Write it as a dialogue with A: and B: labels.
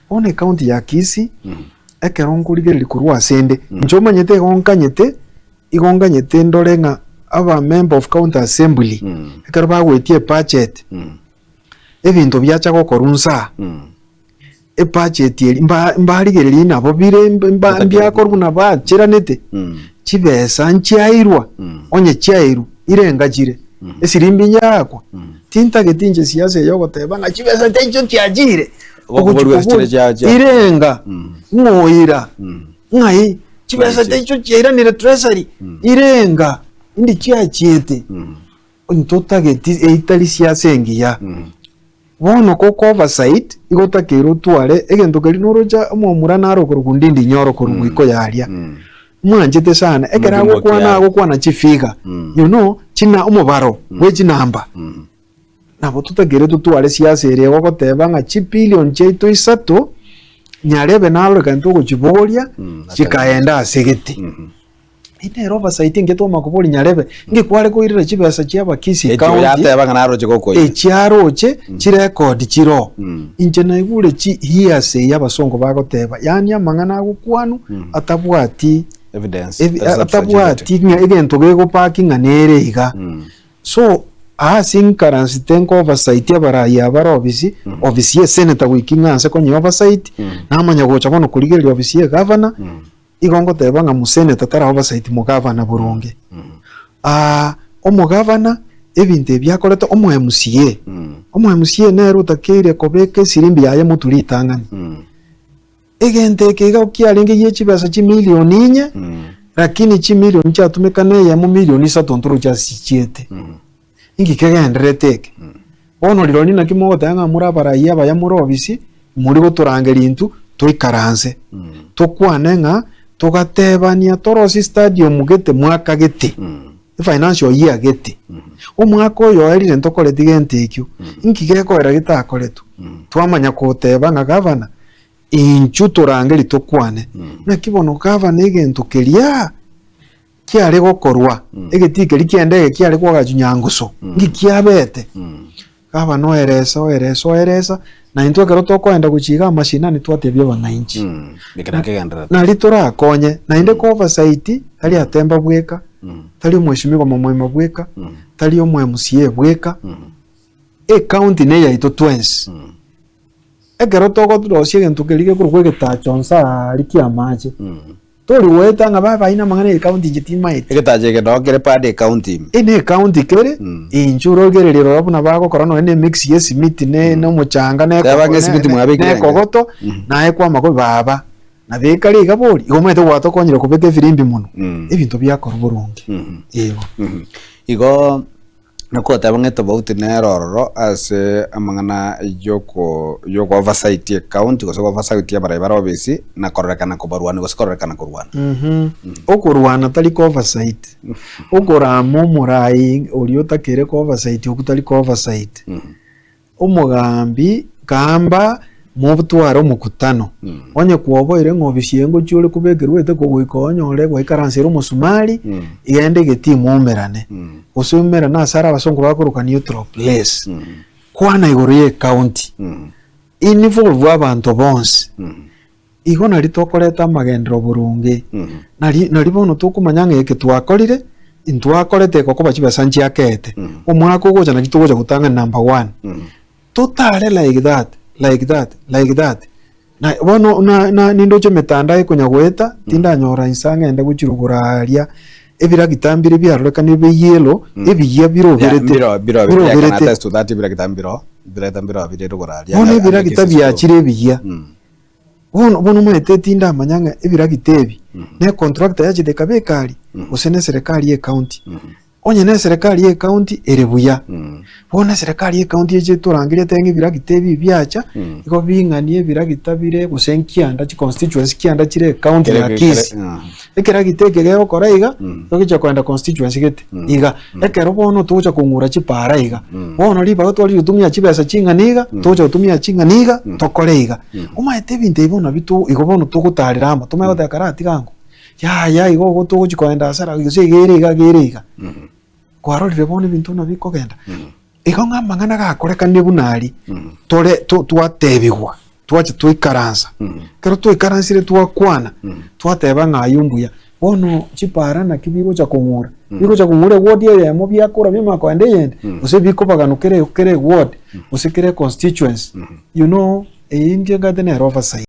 A: Bono ecounty ya Kisii, ekero nkorigereria korwa ase ende, inche omanyete igo nkanyete, igo nkanyete ndore ng'a aba member of county assembly, ekero bagoetia ebudget, ebinto biacha gokorwa nsa aa, ebudget eria mba mbarigereria nabo bire mba mbiakorwa buna bacheranete, chibesa nchiairwa, onye chiairwa, irenga chire, esirimbi nyaakwa, tintageti inche siasa eye ogoteba ng'a chibesa chiaito chiachire, ogochi
B: Okoborwa ase
A: kobori
B: chire chiacha.
A: irenga, ng'o oira, ng'ai, chibesa chiaito chiairanire treasury, irenga, indi chiachiete, ntotageti eitari siasa engiya. Bono goko oversight igo otakeire otware egento keria noroche omomura nare okorokwa Ndindi Nyoro korwa Gikuyu aria, mwanchete sana ekero
B: Omojumbe
A: agokwana
B: okiara.
A: agokwana chifigure you know china omobaro bwe chinamba. Nabo totakeire totware siasa ere egogoteba ng'a chibillion chiaito isato nyarebe narorekane togochibogoria chikaenda ase gete. Eyio nere oversight engiya twamanya koboria nyarebe, nki kware koirera chibesa chia abakisi
B: Echio
A: county
B: yateba ng'a naroche gokoira.
A: echiaroche chirekodi chiroo. Inche naigure chi hearsay abasongo bagoteba, yaani amang'ana agokwanwa atabwati
B: Evidence.
A: ebi-
B: That's
A: atabwati ng'a egento gegopaki ng'a nere iga. So ase inkaransete nko oversight abarai aba bare ofisi, ofisi ya esenator goika ing'anse konya oversight, namanya gocha bono korigereria ofisi ya egavana, Igo ngoteba ng'a moseneta tara oversight mogavana boronge. Aah omogavana ebinto ebi akorete omo MCA, omo MCA nere otakeire kobeka esirimbi yaye motwe ritang'ani. Egento eke iga kiarenge gie chibesa chimilioni inye, lakini chimilioni chiatumeka na eyemo milioni isato ntoroche ase chichiete. Inki kegendererete eke? Bono rirorio naki mogoteba ng'a more abarai abaya more obisi, mori gotorangeria intwe toikaranse, tokwane ng'a togatebania torosie stadium gete mwaka gete, efinancial year gete, omwaka oyo oerire ntokoreti gento ekio, inki gekoera getakoretwe? Twamanya koteba ng'a gavana, inchuo torangerie tokwane, naki bono gavana egento keria. Kiare gokorwa, egetii keria ki'endege kiare koagachwa nyangusu, nki kiabete? Gavana oeresa, oeresa, oeresa, na intwe ekero tokoenda gochia iga amashinani twatebia abang'ainchi.
B: Eke nakegendererete.
A: Nari torakonye, naende ko oversight, tari Atemba bweka, tari omweshimiwa Momoima bweka, tari omo MCA bweka, ecounty neyaito twensi. Ekero togorosia egento keria gekorokwa egetacho nsa aria ki'amache, Tori goeta ng'a baba aye namang'ana ye county inche timaeti.
B: Egetacho eke noo kere pad ecounty ime.
A: Eye ne ecounty kere, inche orogererie rora buna bagokora nonya ne emix ye esimiti ne ne omochanga ne
B: Teba ng'a esimiti mwabekire
A: ne
B: enke.
A: ekogoto, naye kwama kobua baba, nabeka riga bori, igo omanyete gwatokonyire kobeka efirimbi mono, ebinto biakorwa boronge, ego.
B: Igo. Nakoteba ng'a etofauti nere ororo ase amang'ana yoko yoko oversight ecounty gose oversight abarai bare obisi na kororekana kobarwania gose kororekana korwana.
A: Okorwana tari ko oversight, okorama omorai oria otakere ko oversight okwo tari ko oversight. Omogambi, gamba, motware omokutano. Onye kwoboire ng'a obisi eye ngochia ore kobekerwa oete kogoika onyore gwaikaransire omosumari, genda egetii moumerane. Gose oumerane ase are abasongo bakoroka neutral place. Kwana igoro ye ecounty. Involve abanto bonsi. Igo nario tokoreta amagenderero boronge, nari nari bono tokomanya ng'a eke twakorire, intwakorete eke okoba chibesa nchiakeete, omwaka ogocha naki togocha gotang'ani number one. Totare like that, like that, like that. Na bono na na nindoche emetandao ekonya goeta, tindanyora insa ng'ende gochia rogoro aaria, ebiragita mbire biarorekanire bie yellow, ebiya
B: Yeah,
A: biroberete,
B: mbiro mbiro yeah, can
A: biroberete.
B: attest to that ebiragita mbiro, ebiragita mbiro bire rogoro aria
A: Bono
B: ande ande
A: ebiragita
B: Kisii school.
A: biachire ebiya. Bono bono omanyete tindamanya ng'a ebiragita ebi ne contractor yachete ekabeka aria gose ne eserekari ye county. Onye ne eserekari ye county ere buya, bono eserekari ye county eche etorangerie etebe ng'a ebiragita ebi biacha, igo bing'anie ebiragita bire gose nkianda chi constituency kianda chire ecounty ya Kisii. Ekeragita eke gegokora iga, togochia kogenda constituency gete iga. Ekero bono togocha kong'ura chipaara iga, bono ribaga twari gotumia chibesa ching'ana iga, togocha gotumia ching'ana iga, tokore iga. Omanyete ebinto ebi bono nabio to igo bono togotarera amo, tomanye goteba kara tiga ango, yaya igo igo togochi kogenda hasara gose iga ere iga iga ere iga. Kwarorire bono ebinto buna bikogenda. Igo ng'a amang'ana gakorekanire buna aria, tore to twatebigwa. Twacha twaikaransa. Ekero twaikaransire twakwana, twateba ng'a ayio mbuya. Bono chipara naki bigocha kong'ura? Bigocha kong'ura eward eyemo biakora biamanya kogenda eyende, gose bikobaganwa kera kera eward, gose kera econstituency. You know, eyio inche ngate nere oversight.